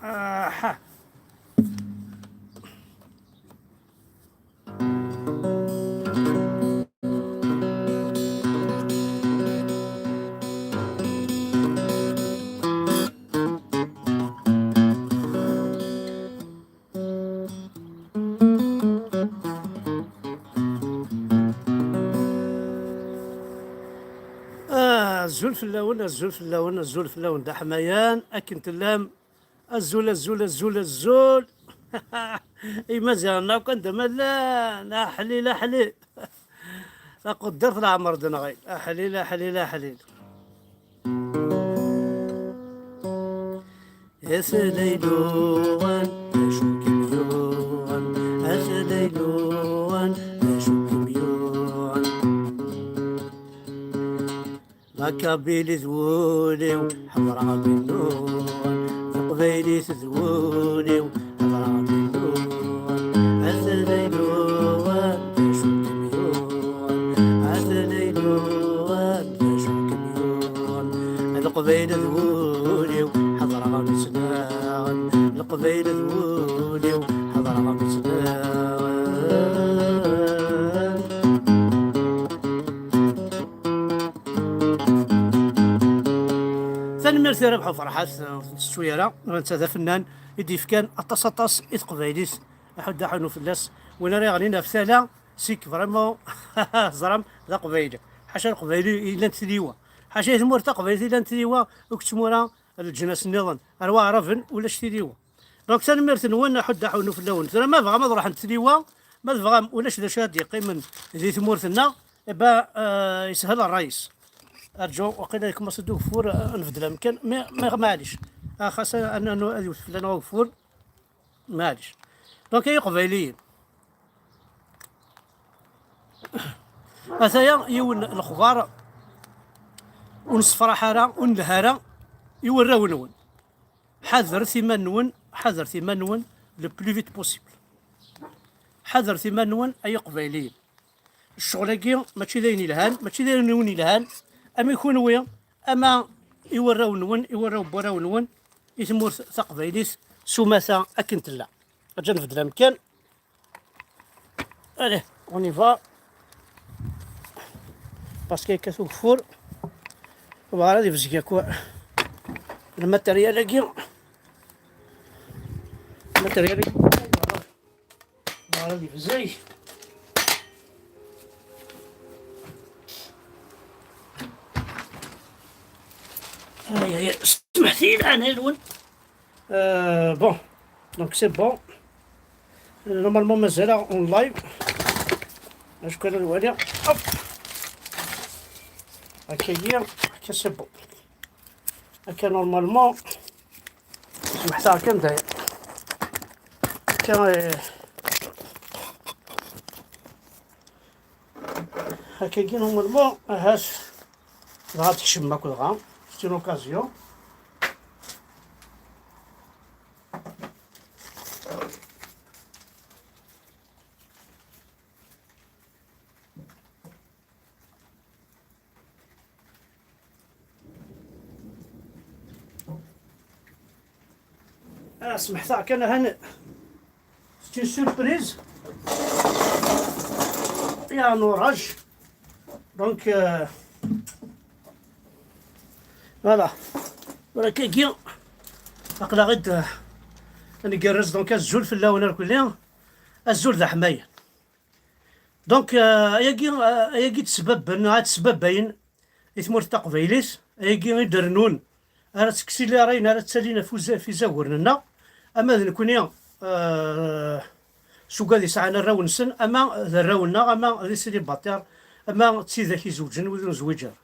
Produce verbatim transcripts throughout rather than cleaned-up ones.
Aha. Ah, azul fell-awen, azul fell-awen, azul fell-awen, d aḥmayan, akken tellam. Azul, azul, azul, azul. Imaziɣen akk anda ma llan, aḥlil, aḥlil. Taquddart leɛmer d-nɣil, aḥlil, aḥlil, aḥlil. At Layluɣen, acu kem-yuɣen? At Layluɣen, acu kem-yuɣen? D akabili d wul-iw, ḥeḍreɣ mennuɣen. D aqbaylit d wul-iw, ḥeḍreɣ mennuɣen. At Layluɣen, d acu kem-yuɣen? At Layluɣen, d acu kem-yuɣen? Leqbayel d wul-iw, ḥeḍreɣ mi ttnaɣen. Leqbayel d wul-iw, ḥeḍreɣ mi ttnaɣen. Tanemmirt i Rabaḥ Ferḥat, ur t-nettu ara, netta d afennan i d-yefkan aṭas, aṭas i teqbaylit. Aḥuddu aḥunnu fell-as, win ara yeɣlin ɣef tala, sik vraiment, teẓram, d aqbayli. Ḥaca leqbayli i llant tliwa. Ḥaca i tmurt taqbaylit i llant tliwa, akked tmura n leǧnas nniḍen. Ar waɛraben, ulac tliwa. Donc, tanemmirt-nwen, aḥuddu aḥunnu fell-awen. Tura, ma bɣam ad ruḥent tliwa, ma tebɣam, ulac d acu ad d-yeqqimen di tmurt-nneɣ, eh ben, euh, yeshel ṛṛay-is. Arǧu, waqila yekmaṣ-d ugeffur, euh, nbeddel amkan, mais, mais maɛlic. Ah, xas ad, ad, ad yewwet fell-aneɣ ugeffur, maɛlic. Donc, ay Iqbayliyen, ataya yiwen n lexbar ur nessefraḥ ara, ur nelha ara i warraw-nwen. Ḥadret iman-nwen, ḥadret iman-nwen le plus vite possible. Ḥadret iman-nwen, ay Iqbayliyen. Ccɣel-agi mačči d ayen ilhan, mačči d ayen ur yelhan, ama i kunwi, ama i warraw-nwen, i warraw n warraw-nwen, i tmurt taqbaylit s umata akken tella. Aǧǧa nbeddel amkan. Allez, on y va. Parce que yekkat ugeffur. Bɣar ad ibzeg akk lmateryal-agi. Lmateryal-agi. Bɣar ad ibzeg. Ay, ay, ay, smeḥt-iyi leɛnaya-nwen. Euh, bon, donc c'est bon. Normalement, mazal en live. Acku ara nwali. Hop. Akka-yi, akka c'est bon. Akka normalement. Smeḥt-aɣ kan dayen. Akka, eh, akka-yi normalement, ahat. Dɣa tekcem akk dɣa. C'est une occasion. Ah, smeḥt-aɣ kan, ahan, c'est une surprise. Il y a un orage. Donc, euh, voilà. Tura kagi, aql-aɣ-id, euh, ngerrez, donc, azul fell-awen irkelli. Azul d aḥmayan. Donc, euh, ayagi, euh, ayagi d-sbabben, ad sbabbayen i tmurt taqbaylit, ayagi i d-rennun, ara tteksiliṛayen, ara ttalin ɣef uza-, ɣef izaguren-nneɣ, ama d nekni, euh, s ugad yesɛan arraw-nsen, ama d arraw-nneɣ, ama d isilibatir, ama d tidak izewǧen, wid ur nzwiǧ ara.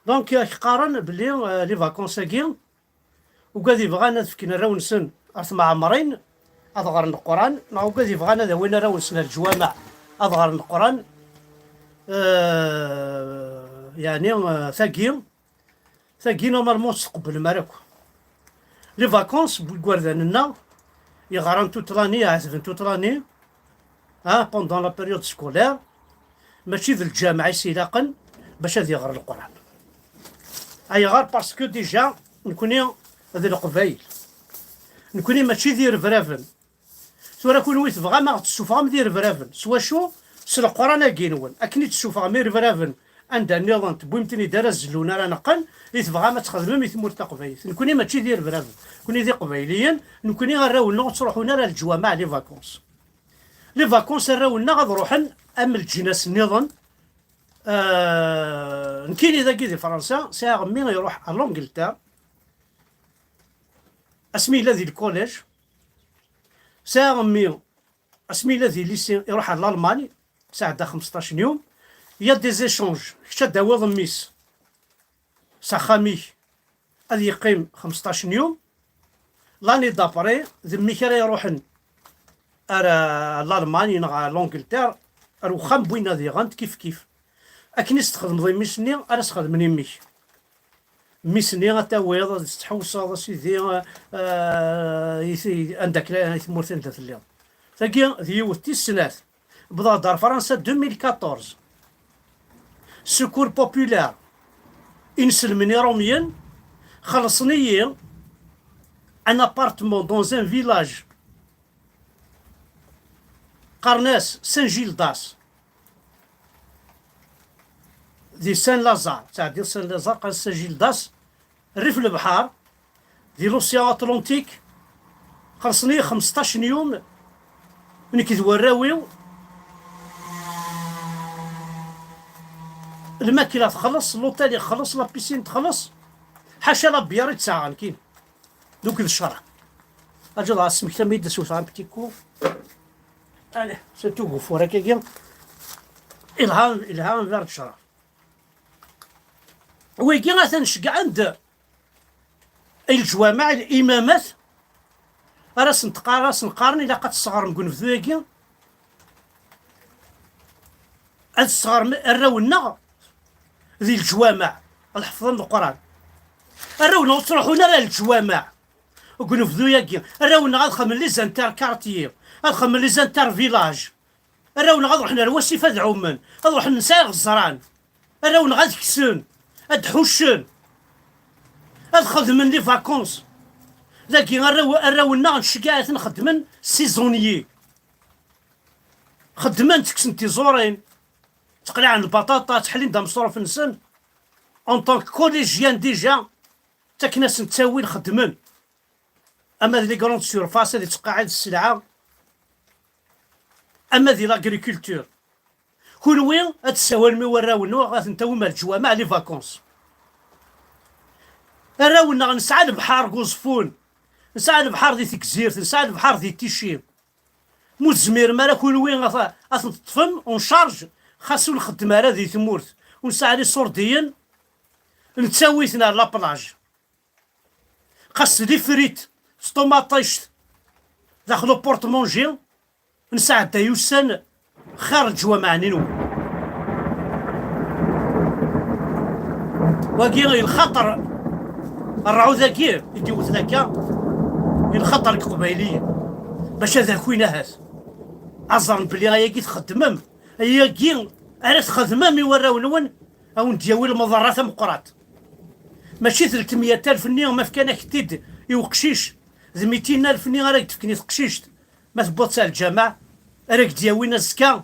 Donc, ak-qqaren belli, euh, les vacances-agi, ugad yebɣan ad fken arraw-nsen ar tmeɛmrin ad ɣren Leqran, neɣ ugad yebɣan ad awin arraw-nsen ar leǧwameɛ ad ɣren Leqran, euh, yeɛni, euh, tagi, tagi, normalement, ur tt-tqebblem ara akk. Les vacances, bu igerdan-nneɣ, yeɣran toute l'année, ɛetben toute l'année, hein, pendant la période scolaire, mačči d lǧameɛ i s-ilaqen bac ad iɣer Leqran. Ayɣer? Parce que déjà, nekni, d Leqbayel. Nekni mačči d irebraben. Tura kunwi tebɣam ad ɣ-d-tessufɣem d irebraben. S wacu? S Leqran-agi-nwen. Akken i d-tessufɣem irebraben anda nniḍen, tewwim-ten-id ara zellun, ara neqqen, i tebɣam ad txedmem i tmurt taqbaylit. Nekni mačči d irebraben. Nekni d Iqbayliyen, nekni arraw-nneɣ ur ttruḥun ara ɣer leǧwameɛ, les vacances. Les vacances arraw-nneɣ ad ruḥen am leǧnas nniḍen. Euh, nekkini dagi di Fransa, sɛiɣ mmi iruḥ à l'Angleterre. Asmi yella di lkolej, sɛiɣ mmi, asmi yella di lycée, iruḥ ɣer Lalman, sɛedda xemseṭṭac n yum. Il y a des échanges, kečč ad d-tawiḍ mmi-s s axxam-ik, ad yeqqim xemseṭṭac n yum. L'année d'après, d mmi-k ara iruḥen ar, ar Lalman neɣ ar l'Angleterre, ar uxxam n winna diɣen, kif kif. Akken i s-txedmeḍ i mmi-s-nni, ara s-xedmen i mmi-k. Mmi-s-nni ad tawiḍ, ad s-tḥewseḍ, a sidi, eh, i ti-, anda akka, i tmurt anda telliḍ. Tagi d yiwet. Tis snat, wwḍeɣ-d ar Fransa deux mille quatorze. Secours populaire, inselmen iṛumyen, xellṣen-iyi un appartement dans un village. Qqaren-as Saint-Gildas. Di Saint-Lazare, ttɛeddiḍ Saint-Lazare, qqaren Saint-Gildas, rrif lebḥer, di l'océan Atlantique, xellṣen-iyi xemseṭṭac n yum, nekk d warraw-iw. Lmakla txelleṣ, l'hôtel ixelleṣ, la piscine txelleṣ, ḥaca la bière i d-sɛiɣ nekkini. Donc d ccṛeɛ. Aǧu dɣa smektam-iyi-d, ad swet un petit coup. Allez, surtout ugeffur akkagi. Ilha, ilha un verre de ccṛeɛ. Wigi atan ceggɛen-d i leǧwameɛ, limamat, ara sen-teqqar-, ara sen-qqaren ilaq ad tesseɣrem deg unebdu-agi, ad tesseɣrem arraw-nneɣ di leǧwameɛ, ad ḥefḍen Leqran. Arraw-nneɣ ur ttruḥun ara ɣer leǧwameɛ deg unebdu-agi. Arraw-nneɣ ad xedmen les interquartiers, ad xedmen les intervillages. Arraw-nneɣ ad ruḥen ar wasif ad ɛummen, ad ruḥen nesɛa iɣeẓran. Arraw-nneɣ ad ksen, ad ḥuccen, ad xedmen les vacances. Dagi arraw, arraw-nneɣ nceggeɛ-iten xeddmen saisonnier. Xeddmen, ttekksen tiẓurin, ttqelliɛen lbaṭaṭa, ttḥellin-d ameṣruf-nsen. En tant que collégiens déjà, ttaken-asen ttawil, xeddmen. Ama d les grandes surfaces ad ittqaɛid sselɛa, ama di l'agriculture. Kunwi ad tessawalem i warraw-nneɣ, ad ten-tawim ar leǧwameɛ, les vacances. Arraw-nneɣ nesɛa lebḥer deg Uẓeffun, nesɛa lebḥer di Tegzirt, nesɛa lebḥer di Ticci. Mu tezmirem ara kunwi ad, ad ten-teṭṭfem en charge, xas ur nxeddem ara di tmurt, ur nesɛi ara iṣurdiyen, nettawi-ten ar la plage. Xas d ifrit s ṭumaṭict daxel uportmanji, nesɛedday ussan xir leǧwameɛ-nni-nwen. Wagi i lxaṭer, rrɛud-agi i d-iwwten akka, i lxaṭer deg Iqbayliyen, bac ad akin ahat, ad ẓren belli ayagi txeddmem, ayagi ara txedmem i warraw-nwen, a wen-d-yawi lmeḍerra tameqqrant. Mačči d tlemya alef-nni ma fkan-ak-t-id i uqcic, d mitin alef-nni ara k-d-fken i teqcict, ma tewwiḍ-tt ar lǧameɛ, ara k-d-yawin azekka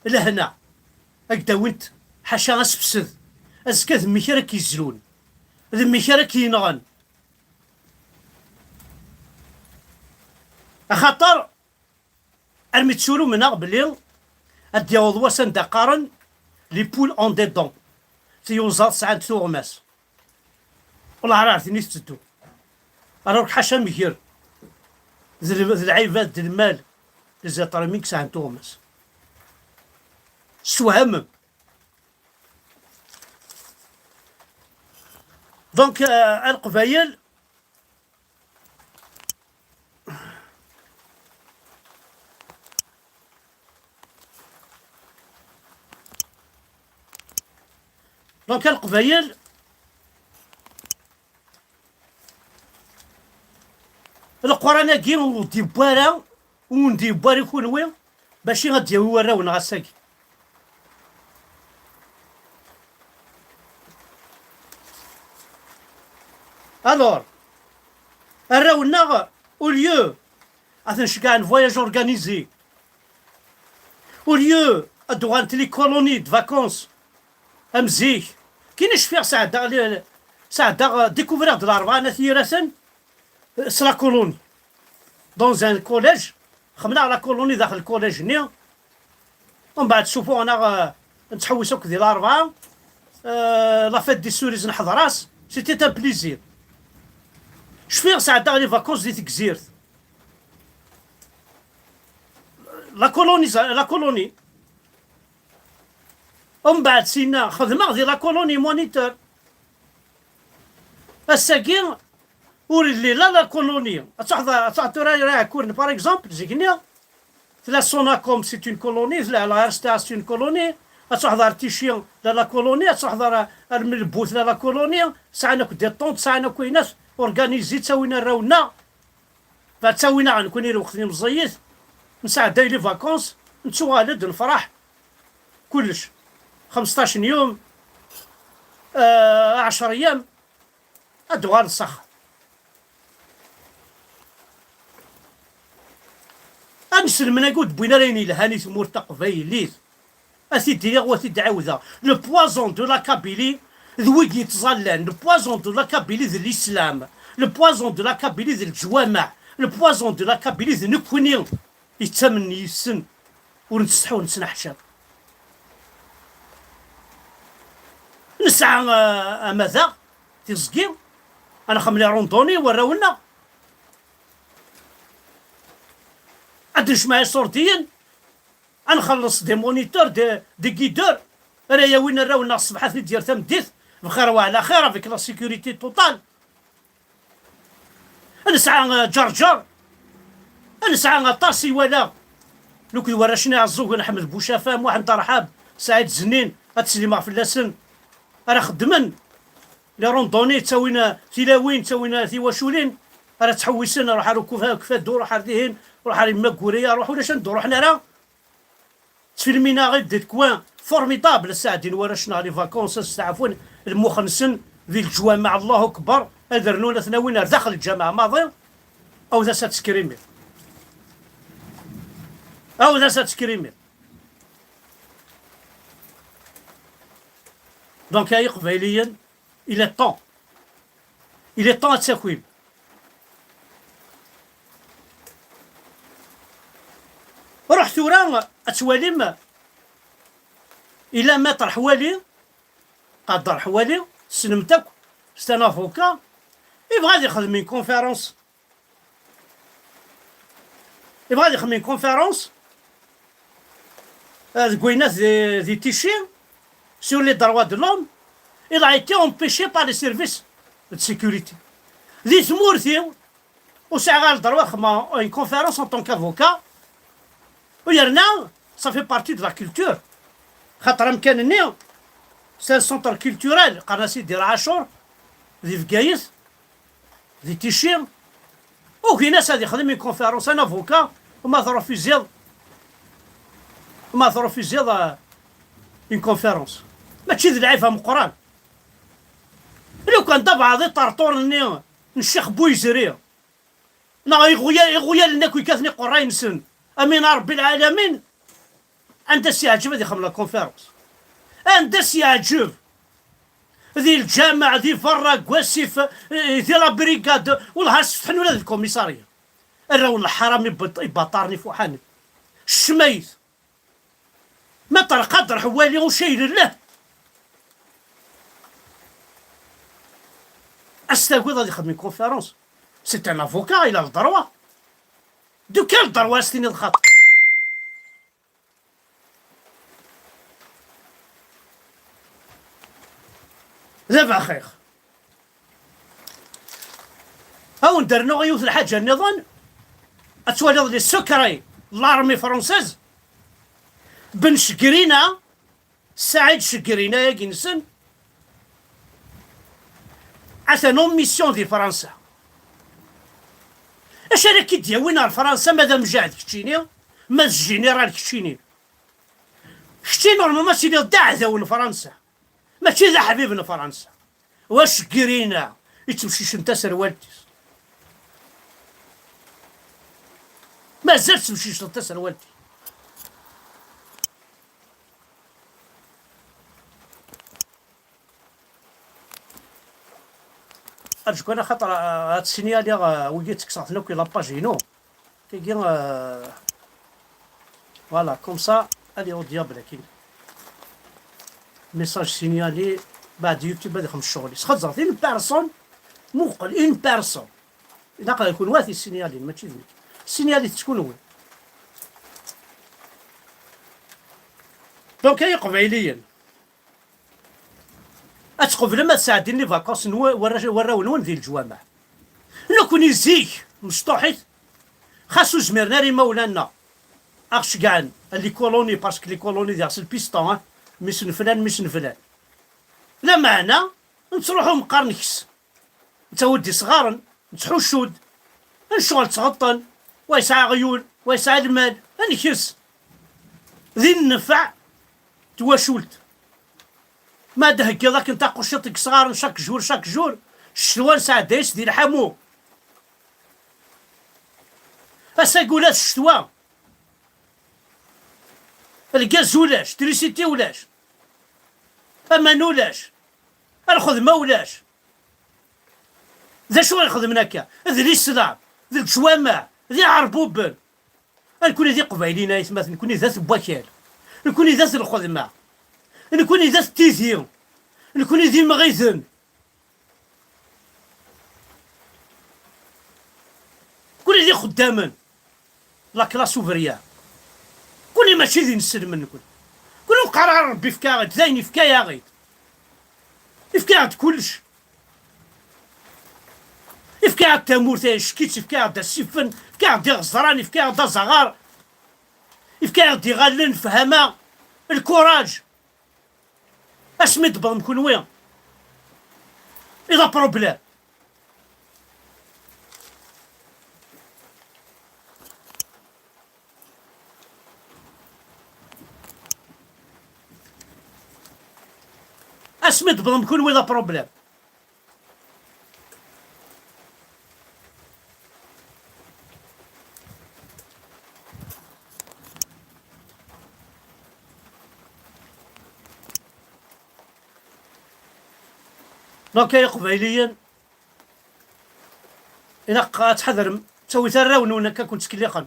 lehna, ad k-d-awint ḥaca asefsed. Azekka d mmi-k ara k-yezlun, d mmi-k ara k-yenɣen. Axaṭer armi tturumneɣ belli ad d-yaweḍ wass anda qqaren les poules ont des dents, tiyuzaḍ sɛant tuɣmas. Wellah ar tin i tetteddu. Alors ḥaca mger d l-, d lɛibad, d lmal, les êtres humains i yesɛan tuɣmas. Tessewhamem. Donc, euh, a Leqbayel, donc a Leqbayel, Leqran-agi ur d-yewwi ara, ur d-yewwi ara i kunwi, bac ad d-yawi warraw-nneɣ ass-agi. Alors, Arraw-nneɣ, au lieu ad ten-ceggɛen voyage organisé, au lieu ad d-uɣalent les colonies de vacances am zik. Kini cfiɣ sɛeddaɣ li-, sɛeddaɣ, euh, découvriɣ-d Larebɛa n At Yiraten, euh, s la colonie. Dans un collège, xemleɣ la colonie daxel collège-nni. Umbeɛd sufuɣen-aɣ, euh, nettḥewwis akk di Larebɛa. Euh, la fête des cerises nḥeḍer-as. C'était un plaisir. Cfiɣ sɛeddaɣ les vacances di Tegzirt. La colonie, la colonie. Umbeɛd sinna xedmeɣ di la colonie moniteur. Ass-agi ur illi la la colonie. Ad truḥeḍ, ad truḥeḍ tura i Iɛekkuren, par exemple, zik-nni tella Sonacom, c'est une colonie, tella la R S T A, c'est une colonie. Ad truḥeḍ ar Tichy, la la colonie, ad truḥeḍ ar, ar Melbu, tella la colonie. Sɛan akk des tentes, sɛan akk ayen akk organisé, ttawin arraw-nneɣ. Ttawin-aɣ nekkni lweqt n imeẓẓiyit, nesɛedday les vacances, nettuɣal-d, nefṛeḥ, kullec. Xemseṭṭac n yum, euh, ɛecṛ ayyam, ad d-uɣalen s axxam. Ad nselmen agi ur d-wwin ara ayen yelhan i tmurt taqbaylit. Ad t-id-iniɣ u ad t-id-ɛiwdeɣ. Le poison de la Kabylie d wigi yettẓallan. Le poison de la Kabylie d l'islam. Le poison de la Kabylie d leǧwameɛ. Le poison de la Kabylie d nekkni yettamnen yis-sen. Ur nettsetḥi ur nettneḥcam. Nesɛa, euh, amadaɣ, tiẓgi, ad nxemmel irunduni warraw-nneɣ. Ad d-nejmeɛ iṣurdiyen, ad nxelleṣ des moniteurs, des, des guideurs, ara yawin arraw-nneɣ ṣṣbeḥ ad ten-id-yerr tameddit, bxir wa ɛla xir, avec la sécurité totale. Ad nesɛa, euh, Ǧerǧer, ad nesɛa aṭas i walaɣ, nekk d warrac-nni Iɛeẓẓugen, Ḥmed Bucafa, Muḥend Arḥab, Saɛid Zennin, ad slimeɣ fell-asen, ara xeddmen les randonnées, ttawin, euh, tilawin, ttawin, euh, tiwaculin, ara ttḥewwisen, ruḥ ar Ukfa-, Ukfadu, ruḥ ar dihin, ruḥ ar Yemma Guriya, ruḥ ulac anda ur ruḥen ara. Ttfilmin-aɣ-id des coins formidables, sɛeddin warrac-nneɣ les vacances, ad steɛfun lmux-nsen di leǧwameɛ, Allahu Akbar, ad rnun ad ten-awin ar daxel lǧameɛ maḍi, awed-as ad teskrimir. Awed-as ad teskrimir. Donc, ay Iqbayliyen, il est temps. Il est temps ad takim. Ruḥ tura ad twalim, ila Maître Ḥwali, Qader Ḥwali, tessnem-t akk, c'est un avocat, yebɣa ad ixdem une conférence. Yebɣa ad ixdem une conférence, euh, deg wayen at di, di Tichy, sur les droits de l'homme. Il a été empêché par les services de sécurité. Di tmurt-iw, ur sɛiɣ ara le droit ad xedmeɣ une conférence en tant qu'avocat. U yerna, ça fait partie de la culture. Xaṭer amkan-nni, c'est un centre culturel, qqaren-as Idir Ɛacur, di Bgayet, di Tichy. Ugin-as ad ixdem une conférence, un avocat, ma trufiziḍ, ma trufiziḍ, euh, une conférence. Mačči d lɛib ameqqran. Lukan d abeɛḍ iṭerṭuren-nni n Ccix Buyzri, neɣ iɣuya-, iɣuyalen akk yekkaten iqerray-nsen, amin a Rebbi lɛalamin, anda s-yeɛǧeb ad ixdem la conférence. Anda s-yeɛǧeb. Di lǧameɛ, di berra, deg wasif, eh, di la brigade, wellah ad sefḥen ula d lkumisarya. Arraw n lḥaram ibat-, ibaṭaren ifuḥanen. Ccmayt. Maître Qader Ḥwali ucayel llah. Ad s-tagiḍ ad ixdem une conférence. C'est un avocat, il a le droit. De quel droit as-tiniḍ xaṭi? D abaxix. Ad wen-d-rnuɣ yiwet lḥaǧa nniḍen, ad twaliḍ les secrets de l'armée française. Ben Cegrina, Saɛid Cegrina-agi-nsen, atan en mission di Fransa. Acu ara k-id-yawin ar Fransa ma d amjahed keččini, ma d général keččini? Kečči normalement ad tiliḍ d aɛdaw n Fransa, mačči d aḥbib n Fransa. Wa Cegrina, ittemcicen taserwalt-is. Mazal tesmecceḍ taserwalt-ik. Arǧu kan axaṭer, ah, ad ssinyaliɣ, ah, wigi ttekkseɣ-ten akk i la page-inu. Tigi, ah, voilà, comme ça, allez au diable, akkin. Message signalé, bah, YouTube ad ixdem ccɣel-is. Xeẓẓret, une personne, muqel, une personne. Ilaq kunwi ad t-ssinyalin, mačči d nekk. Ssinyalin-t kunwi. Donc, ay Iqbayliyen, ad tqeblem ad sɛeddin les vacances n wa-, warrac-, warraw-nwen di leǧwameɛ. Nekkni zik, mecṭuḥit, xas ur zmiren ara imawlan-nneɣ ad ɣ-ceggɛen, les colonies, parce que les colonies diɣ s le piston, hein, mmi-s n flan, mmi-s n flan. Lameɛna, nettruḥu meqqar nekkes. Nettawi-d isɣaren, nettḥuccu-d, ncɣel ttɣeṭṭen, wa yesɛa aɣyul, wa yesɛa lmal, nekkes. Di nnfeɛ twacult. Ma d-theggiḍ akken taquciṭ deg isɣaren chaque jour, chaque jour, ccetwa nesɛedday-as di lḥamu. Ass-agi ula d ccetwa. Lgaz ulac, trisiti ulac, aman ulac, lxedma ulac. D acu i xedmen akka? D lislam, d leǧwameɛ, d iɛerbuben. Nekkni d iqbayliyen, ay atmaten, nekkni d at n wakal, nekkni d at n lxedma, nekkni d at n tidi, nekkni d imɣiden. Kul d ixeddamen, la classe ouvrière. Kul mačči d inselmen, kul. Kul ur qqar ara Rebbi ifka-aɣ-d, d ayen ifka-yaɣ-d. Ifka-aɣ-d kullec. Ifka-aɣ-d tamurt, ay icekk-itt, ifka-aɣ-d asifen, ifka-aɣ-d iɣeẓran, ifka-aɣ-d azaɣar, ifka-aɣ-d iɣallen, lefhama, lkuraj. Asmi d-tewwḍem kunwi, i d apṛublem. Asmi d-tewwḍem kunwi, d apṛublem. Donc, ay Iqbayliyen, ilaq ad tḥadrem, ttawit arraw-nwen akka ken-ttkellixen.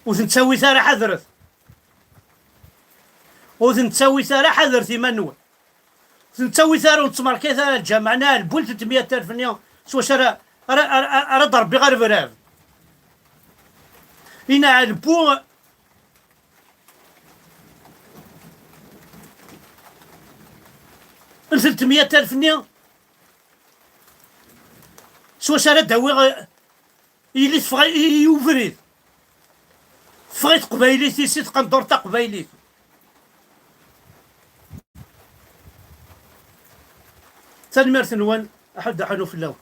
Ur ten-ttawit ara, ḥadret. Ur ten-ttawit ara, ḥadret iman-nwen. Ur ten-ttawit ara, ur nettmerkayet ara lǧameɛ, neɣ ɛelbu n telt meyya alef-nni, s wacu ara, ara, ara, ara d-rebbiɣ rrebrab. Ina ɛelbu n telt meyya alef-nni, s wacu ara d-awiɣ, eh, yili teffeɣ i, i, i ubrid. Teffeɣ i teqbaylit-is, i tqendurt taqbaylit. Tanemmirt-nwen, aḥuddu aḥunu fell-awen.